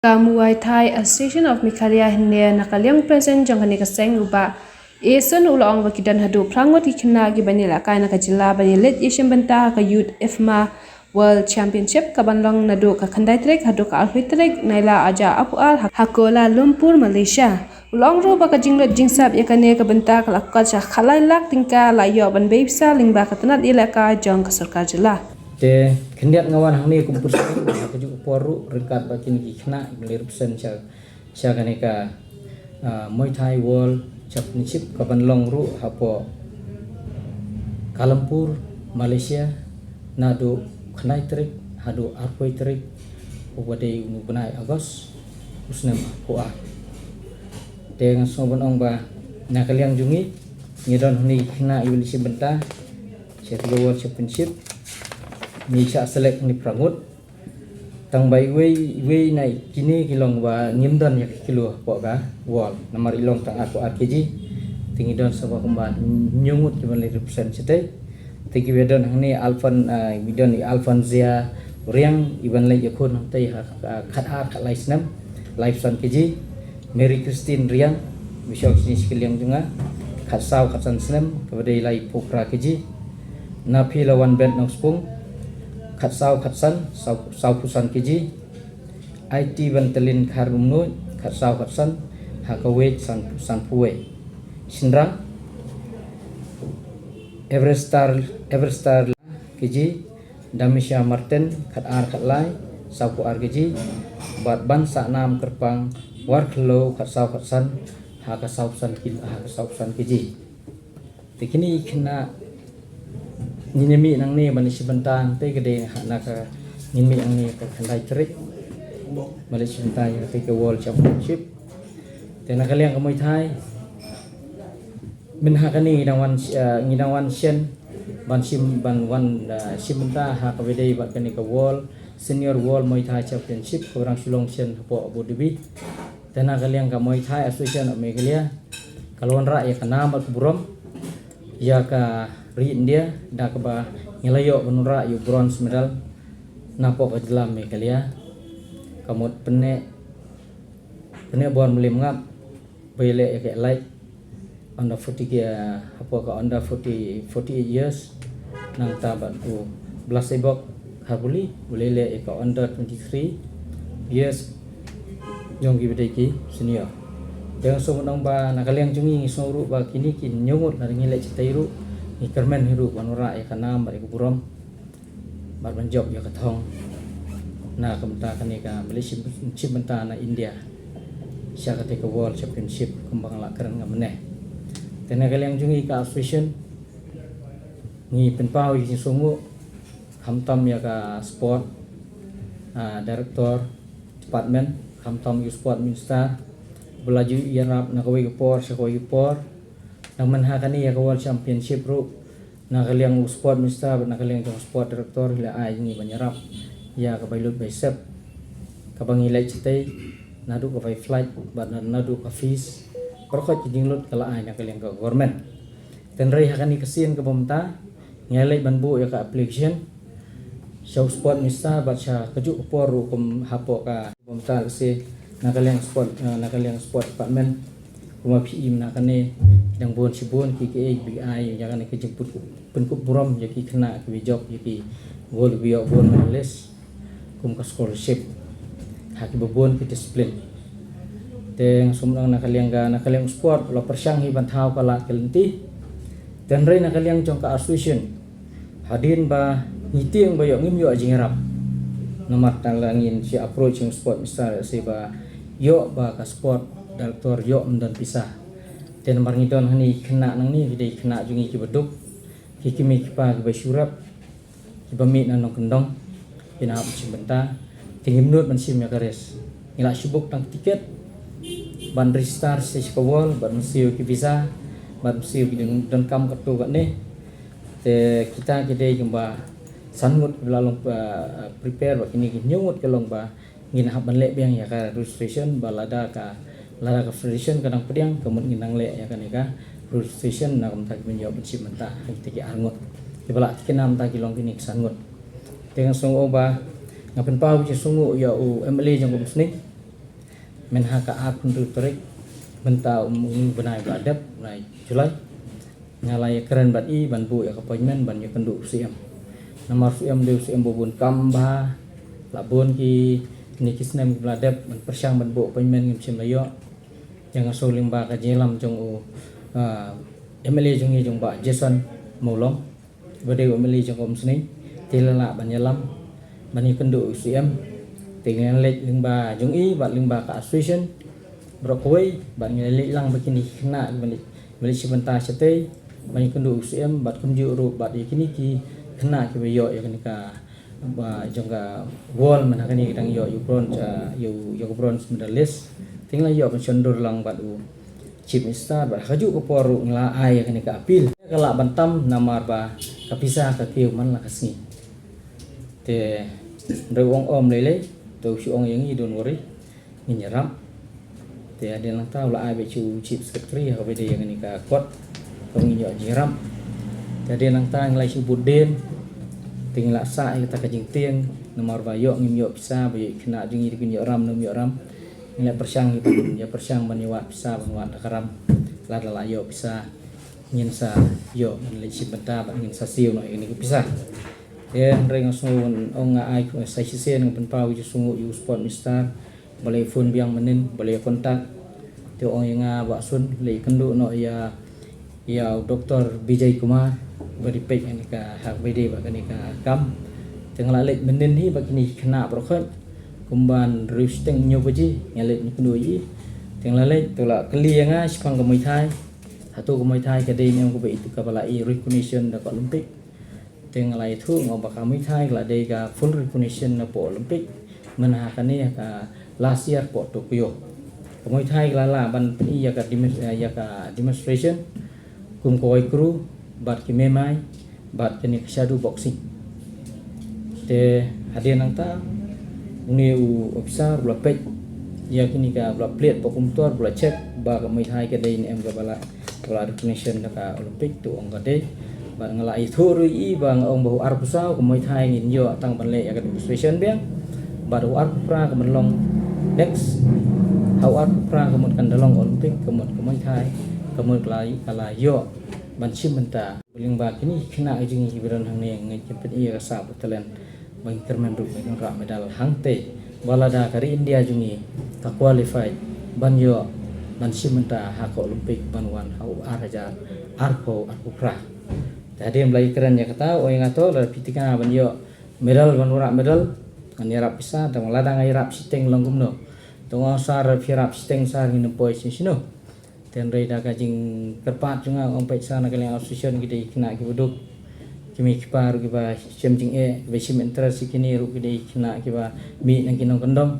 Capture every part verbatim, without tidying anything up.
Ka Muay Thai Association of Meghalaya hynne na ka liang president jong kane ka seng u Bah Eason u la ong ba ki don haduh phra ngut ki khynnah kiba ïalehkai na ka jylla ban ïaleit ïashim bynta ha ka Youth IFMA World Championship kaban long naduh ka khyndai tarik haduh ka arphew tarik Nailar arhajar arphew ar ha Kuala Lumpur, Malaysia. U la ong ruh ba ka jinglut jingsap ïa kane ka bynta ka la kot sha khatlai lak tyngka la ïoh ban bei pisa lyngba ka tnat ïalehkai jong ka sorkar jylla. Te khyndiat nga wan hangne kum u president ha kajuh ka por ruh ryngkat bad kine ki khynnah kiba represent sha sha kane ka, ah, Muay Thai World Championship kaban long ruh hapoh Kuala Lumpur, Malaysia, naduh khyndai tarik haduh arphew tarik uba dei une u bnai August u snem arphew ar. Te nga sngew ban ong ba na ka liang jong ngi ngi don hangne ki khynnah kiba ïashim bynta sha ka World Championship. Ngi shah select hangne phra ngut. Tang ba iwei, iwei na kine ki long ba ngim don ïa ka kilo hapoh ka World. Namar i long tang arphew ar kg. Te ngi don sa ba kumba hynñiew ngut kiban leit represent shatei. Te kiba don hangne Alfon, ah, ngi don i Alfonzia Riang iban leit ïakhun hangtei ha, ah, khatar khatlai snem, laiphew san kg. Mary Christine Riang, ba shong sha ka liang jong nga, khatsaw khatsan snem, kaba dei laiphew phra kg. Naphi Lawanbet Nongspung, khatsaw khatsan, saw, sawphew san kg. Aiti Bantalin Kharumnuid, khatsaw khatsan, ha ka weight san, sanphew wei. Shynrang, Everstar, Everstar kg, Damisha Martin, khatar khatlai, sawphew ar kg, bad Bansaknam Kyrpang Warkhliew, khatsaw khatsan, ha ka sawphew san kg, ha ka sawphew san kg. Te kine ki khynnah ngin ïa mih nangne ban ïashim bynta, te ka dei ha na ka ngin mih nangne ka khyndai tarik ban ïashim bynta ïa kata ka World Championship. Te na ka liang ka Muay Thai mynha kane ngi dang wan, eh, ngi dang wan shen ban shim, ban wan, eh, shim bynta ha kaba dei bad kane ka World, Senior World Muay Thai Championship kaba dang shu long shen hapoh Abu Dhabi. Te na ka liang ka Muay Thai Association of Meghalaya ka la wanrah ïa ka nam bad ka burom ïa ka ri India da kaba ngi la ïoh ban wanrah ïa u bronze medal napoh ka jylla Meghalaya. Ka mut Pyneh, Pyneh Bormylliam Ngap ba ïaleh ïa ka elite under forty, eh, hapoh ka under forty, forty-eight years. Nangta bad u Blasiebok Kharbuli ba la ïaleh ïa ka under twenty-three years jong kiba dei ki senior. Te nga sngew ban ong ba na ka liang jong ngi ngi sngew ruh ba kine ki hynñiew ngut lada ngi leit shatei ruh ngi kyrmen hi ruh ban wanrah ïa ka nam bad ïa ka burom bad ban jop ïa ka thong na ka bynta kane ka ba leit shim, shim bynta na India sha kata ka World Championship kumba nga la kren nga mynne. Te na ka liang jong ngi ka association ngi pynpaw ïa ka jingsngewnguh khamtam ïa ka sport, ah, director department, khamtam ïa u sport minister ba la ju ïarap na kawei ka por sha kawei ka por. Nang mynha kane ïa ka World Championship ruh na ka liang u sport minister bad na ka liang jong u sport director la ai ngi ban ïarap ïa ka bai lut bai sep kaba ngi leit shatei, naduh ka bai flight bad na, naduh ka fees. Baroh ka jinglut ka la ai na ka liang ka government. Te hynrei ha kane ka sien kaba mynta ngi leit ban buh ïa ka application sha u sport minister bad sha kajuh ka por ruh kum hapoh ka bynta ka se na ka liang sport, eh, na ka liang sport department. Kumba phi i mynta kane ki dang bun shibun ki, ki, ki ai ïa kane ka jingpynkup, pynkup burom ïa ki khynnah kiba jop ïa ki gol, kiba ïoh bun medalist kum ka scholarship ha kiba bun ki discipline. Te nga sngew na ka liang ka, na ka liang sport la pyrshang hi ban thaw ka lad ka lynti. Te hynrei na ka liang jong ka association hadien ba ngi tieng ba ïoh ngim ïoh jingïarap. Namar tang la ngin shu approach ïa u sport minister se ba ïoh ba ka sport director ïoh ym don pisa. Te namar ngi don hangne khynnah nangne ki dei khynnah jong ngi kiba duk, ki kmie ki kpa kiba shu rep, kiba mih na nongkyndong, ki nang hap shim bynta. Te ngim nud ban shim ïa ka race. Ngi la shu book tang tiket ban register sha ka World bad mynsiew ki visa bad mynsiew ki don, donkam katto katne. Te kita ki dei kumba san ngut kiba la long, uh, prepare bad kine ki hynñiew ngut ki long ba ngin hap ban leh biang ïa ka registration ba lada ka, lada ka federation ka dang pdiang ka mut ngin nang leh ïa kane ka registration na ka bynta ki ban ïoh ban shim bynta ha kita ki ar ngut. Kiba la thikna mynta ki long kine ki san ngut. Te nga sngew ba nga pynpaw ka jingsngewnguh ïa u M L A jong ka Umsning Mynha ka arphew tarik mynta u bnai ba dep, bnai July, nga la ïakren bad i ban buh ïa ka appointment ban ïakynduh u Syiem. Namar u Syiem dei u Syiem ba bun kam bha, la bun ki, kine ki snem kiba la dep ban pyrshang ban buh appointment ngim shym la ïoh. Ïa nga shu lyngba ka jingïalam jong u, ah, M L A jong ngi jong Bah Jason Mawlong, ba dei u M L A jong ka Umsning, te la lah ban ïalam ban ïakynduh u Syiem. Te ngi leit lyngba jong i bad lyngba ka association baroh kawei, bad ngi leit lang bad kine ki khynnah kiba leit, ba leit shim bynta shatei ban ïakynduh u Syiem, bad kumjuh ruh bad ïa kine ki khynnah kiba ïoh ïa kane ka, ba jong ka world mynta kane ka dang ïoh ïa u bronze, ah, ïa u, ïa u bronze medalist. Te ngi la ïoh ban shon dur lang bad u Chief Minister, bad ha kajuh ka por ruh ngi la ai ïa kane ka appeal. Ka lah ban tam namar ba ka pisa ka kiew man la ka sngi. Te hynrei u ong ym lei lei, te u shu ong ïa ngi don't worry, ngin ïarap. Te hadien nangta u la ai beit sha u Chief Secretary ha kaba ïadei ïa kane ka kot, kaba ngin ïoh jingïarap. Te hadien nangta ngi la shu bud dien, te ngi la sah ïa kata ka jingtieng, namar ba ïoh ngim ïoh pisa, ba ïoh khynnah jong ngi kin ïoh ram ne ym ïoh ram. Ngi la pyrshang, ngi ïa pyrshang ban ïa wad pisa, ban wad da ka ram. Lada la ïoh pisa, ngin sa ïoh ban leit shim bynta bad ngin sa siew noh ïa kane ka pisa. Te hynrei nga sngew ong nga ai sa shisien nga pynpaw ïa u sngew ïa u Sport Minister ba la ïa phone biang mynnin, ba la ïa contact. Te ong ïa nga ba shu la ïa kynduh noh ïa ïa u Doctor Vijay Kumar ba dei peit kane ka, ha kaba ïadei bad kane ka kam. Te nga la leit mynnin hi bad kine ki khynnah baroh khoit kumba hynriew shiteng hynñiew baje nga leit kynduh ïa i. Te nga la leit, te u la kylli ïa nga shaphang ka Muay Thai. Hato ka Muay Thai ka dei ne em kaba i, kaba la i recognition da ka Olympic? Te nga la ïathuh, nga ong ba ka Muay Thai ka la dei ka full recognition na poh Olympic mynha kane ka last year poh Tokyo. Ka Muay Thai ka la lah ban pyni ïa ka demonst-, ïa ka demonstration kum ka wai kru bad ki memai bad kane ka shadow boxing. Te hadien nangta une u officer u la peit ïa kine ka, u la plied bad kumto, u la check ba ka Muay Thai ka dei ne em kaba la, kaba la recognition da ka Olympic. Te u ong ka dei. Bad nga la ïathuh ruh ïa i ba nga ong ba u arphew saw ka Muay Thai ngin ïoh tang ban leh ïa ka demonstration biang. Bad u arphew phra ka ban long next. Ha u arphew phra ka mut kan da long Olympic, ka mut ka Muay Thai ka mut ka la, ka la ïoh ban shim bynta. Lyngba kine ki khynnah jong ngi kiba don hangne, ngi pyni ïa ka sap talent ba ngi kyrmen ruh ba ngin rah medal hangtei. Ba lada ka ri India jong ngi ka qualify ban ïoh ban shim bynta ha ka Olympic ban wan ha u ar hajar arphew, arphew phra. Te hadien ba la ïakren ïa kata, u ong ïa nga to, lada phi thikna ban ïoh medal, ban wanrah medal, ngan ïarap pisa. Te lada nga ïarap shiteng long kumno? Te nga ong sir, phi ïarap shiteng sir, ngin ym poi shano shano. Te hynrei da ka jingkyrpad jong nga, ong peit sir, na ka liang association ki dei ki khynnah kiba duk, ki mei ki pa ruh kiba shem jingeh, kiba shem interest, ïa kine ruh ki dei ki khynnah kiba mih na ki nongkyndong.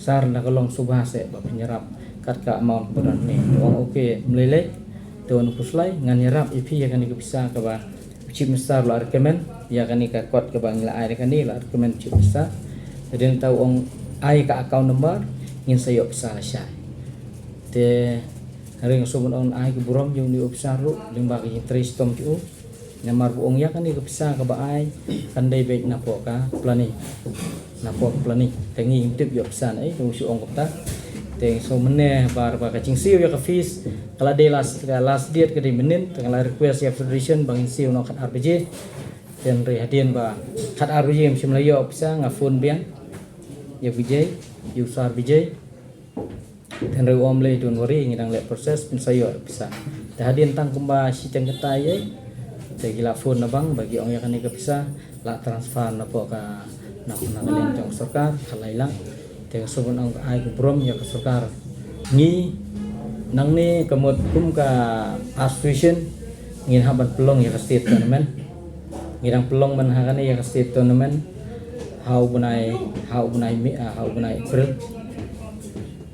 Sir, lada ka long sngewbha seh ba phin ïarap kat ka amount ba don hangne. Te ong okay, ym lei lei. Te ong u khuslai, ngan ïarap ïa phi ïa kane ka pisa kaba u Chief Minister u la recommend, ïa kane ka kot kaba ngi la ai ïa kane, la recommend Chief Minister. Te hadien nangta u ong ai ka account number, ngin sa ïoh pisa lashai. Te hynrei nga sngewbha ban ong ai ka burom ïa une u officer ruh lyngba ka jingtrei shitom jong u. Namar ba u ong ïa kane ka pisa kaba ai kan dei beit na poh ka planning. Na poh ka planning. Te ngi ngim tip ïoh pisa naei, te u shu ong kumta. Te so mynne ba, ba ka jingsiew ïa ka fees ka la dei last, ka last date ka dei mynnin, te nga la request ïa federation ba ngin siew noh khatar baje. Te hynrei hadien ba khatar baje ngim shym la ïoh pisa, nga phone biang ïa Vijay, ïa u sir Vijay. Te hynrei u ong ym lei, don't worry, ngi dang leh process, phin sa ïoh pisa. Te hadien tang kumba shiteng kynta ïa, te ki la phone na bank ba ki ong ïa kane ka pisa la transfer na poh ka, na, na ka liang jong sorkar, ka lai lak. Te nga sngewbha ban ong ai ka burom ïa ka sorkar. Ngi nangne ka mut kum ka association ngin hap ban pynlong ïa ka state tournament. Ngi dang pynlong mynha kane ïa ka state tournament ha u bnai, ha u bnai May, ah, ha u bnai April.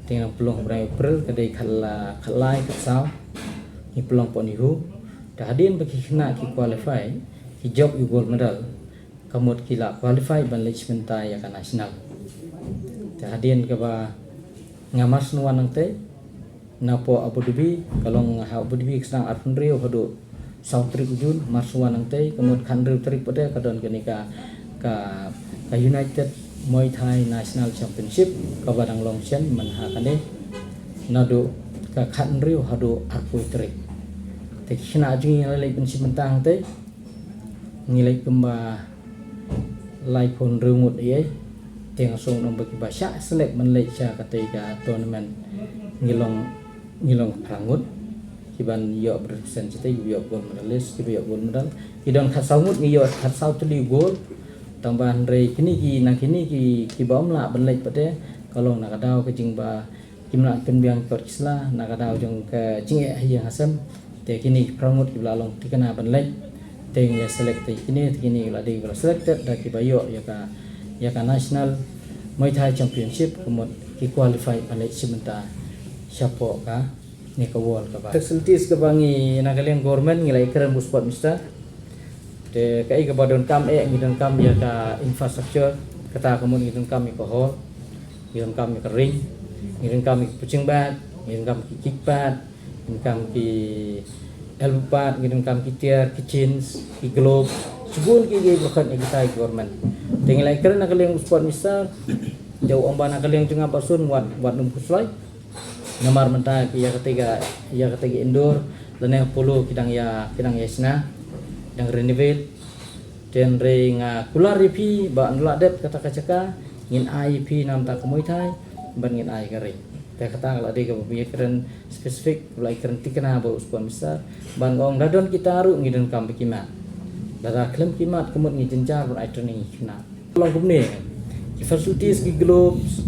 Te ngi dang pynlong ha u bnai April, ka dei khatlai, khatsaw. Ngi pynlong poh NEHU. Te hadien ba ki khynnah ki qualify, ki jop ïa u gold medal, ka mut ki la qualify ban leit shim bynta ïa ka national. Te hadien kaba nga mar shu wan nangtei na poh Abu Dhabi, ka long ha Abu Dhabi ka sdang arphew hynriew haduh saw tarik u Jun, mar shu wan nangtei, ka mut khathynriew tarik pat ka don kane ka, ka, ka United Muay Thai National Championship kaba dang long shen mynha kane naduh ka khathynriew haduh arphew tarik. Te ki khynnah jong ngi la leit ban shim bynta hangtei. Ngi leit kumba laiphew hynriew ngut ïa. Te nga sngew nang ba kiba shah select ban leit sha katei ka tournament ngi long ngi long phra ngut. Kiban ïoh represent shatei, kiba ïoh gold medalist, kiba ïoh gold medal. Ki don khatsaw ngut, ngi ïoh khatsaw tylli gold. Tang ba hynrei kine ki, na kine ki, kiba ym lah ban leit pat te ka long na ka daw ka jingba kim lah pynbiang kot ki sla, na ka daw jong ka jingeh ha ïing ha sem. Te kine ki phra ngut kiba la long thikna ban leit. Te ngi la select te kine, te kine la dei ba la selected da kiba ïoh ïa ka, ïa ka National Muay Thai Championship, ka mut ki qualify ban leit shim bynta shapoh kane ka world kaba. Facilities kaba ngi na ka liang government ngi la ïakren bad u sport minister. Te kaei kaba donkam eh, ngi donkam ïa ka infrastructure, kata ka mut ngi donkam ïa ka hall, ngi donkam ïa ka ring, ngi donkam ïa ka punching bag, ngi donkam ki kick pad, ngi donkam ki elbow pad, ngi donkam ki tiar, ki chins, ki gloves, shibun ki, ki ba khot ïa kita ki government. Te ngi la ïakren na ka liang u sport minister, te u ong ba na ka liang jong nga ba shu wat, wat nym khuslai. Namar mynta ki ïa katei ka, ïa katei ka indoor lane polo ki dang ïa, ki dang ïa shna, ki dang renovate. Te hynrei nga kular ïa phi ba ynda la dep kata ka jaka ngin ai ïa phi na bynta ka Muay Thai bad ngin ai ka ring. Te kata ka la dei kaba ïakren specific, ba la ïakren thikna bad u sport minister. Bad nga ong lada don kita ruh ngi donkam ba ki mad. Lada khlem ki mad ka mut ngi jynjar ban ai training ïa ki khynnah. Long kumne, ki facilities, ki gloves,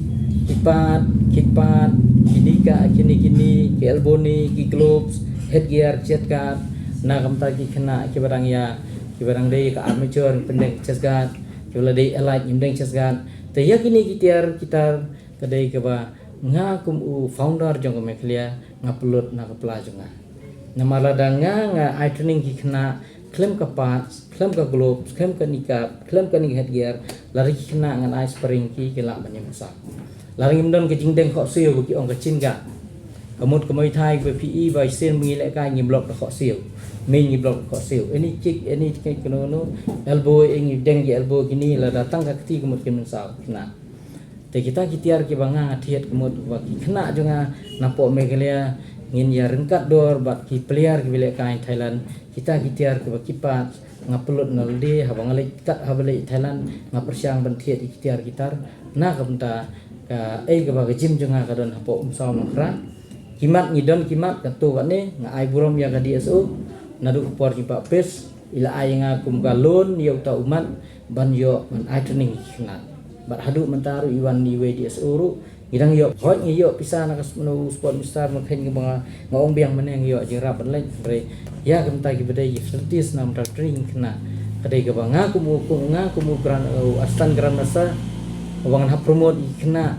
ki pad, kick pad, ki kneecap, kine, kine, ki elbow knee, ki gloves, headgear, chest guard, na ka bynta ki khynnah kiba dang ïa, kiba dang dei ka amateur, pyndeng chest guard, kiba la dei elite, pyndeng chest guard. Te ïa kine ki tiar, ki tar, ka dei kaba nga kum u founder jong ka Meghalaya, nga pynlut na ka pla jong nga. Namar lada nga, nga ai training ki khynnah, khlem ka pads, khlem ka gloves, khlem ka kneecap, khlem ka knee headgear, lada ki khynnah ngan ai sparring ki, ki lah ban ïam bsa. Lada ngim don ka jingdeng khohsiew ba ki ong ka chin guard. Ka mut ka Muay Thai ba phi i ba shisien ba ngi lehkai ngim block da khohsiew. Main ngi block da khohsiew. Any kick, any kick, kano kano, elbow, eh, ngi deng ki elbow kine, lada tang ka kti ka mut kim bsa ki khynnah. Te kita ki tiar kiba nga nga thied ka mut ba ki khynnah jong nga napoh Meghalaya ngin ïa ryngkat dor bad ki player kiba lehkai Thailand. Kita ki tiar kiba ki pads nga pynlut na lade haba nga leit kat haba leit Thailand nga pyrshang ban thied ïa ki tiar ki tar na ka bynta kaei kaba ka gym jong nga ka don hapoh Umsaw Nongkhrah. Ki mat ngi don ki mat katto katne nga ai burom ïa ka D S O naduh ka por jingpah pes i la ai ïa nga kum ka loan ïa uta u mat ban ïoh ban ai training ïa ki khynnah. Bad haduh mynta ruh i wan iwei D S O ruh ngi dang ïoh, hooid ngi ïoh pisa na ka s-, na u sport minister, mynkheiñ kaba nga, nga ong biang mynne ngi ïoh jingïarap ban leit, hynrei ïa ka bynta kiba dei ki facilities na ka bynta training khynnah ka dei kaba nga kum u, kum nga kum u grand, u assistant grandmaster uba ngan hap promote ïa ki khynnah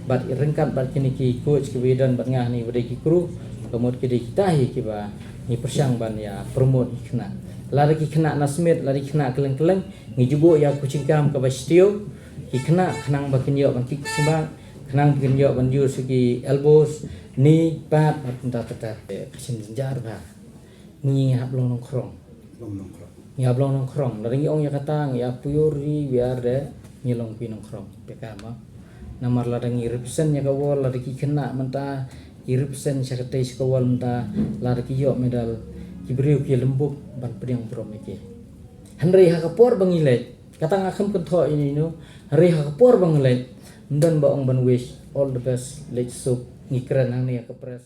bad ryngkat bad kine ki coach kiba ïadon bad nga hangne ba dei ki crew, ka mut ki dei kita hi kiba ngi pyrshang ban ïa promote ïa ki khynnah. Lada ki khynnah na Smit, lada ki khynnah kylleng kylleng, ngi ju buh ïa ka coaching camp kaba shtiew, ki khynnah khnang ba kin ïoh ban kick shuwa, khnang ba kin ïoh ban use ki elbows, knee, pad, bad kumta ter ter. Ka shin jynjar bha. Ngi hap long nongkhrong. Long nongkhrong. Ngi hap long nongkhrong. Lada ngi ong ïa kata ngi ïa pure ri, we are the, ngi long phi nongkhrong. Phi ka ma. Namar lada ngi represent ïa ka world, lada ki khynnah mynta ki represent sha katei sha ka world mynta, lada ki ïoh medal, ki briew ki lymbuk ban pdiang burom ïa ki. Hynrei ha ka por ba ngi leit, kata nga khlem kynthoh ïa ino ino, hynrei ha ka por ba ngi leit, ym don ba ong ban wish all the best, leit suk, ngi kren hangne ha ka press.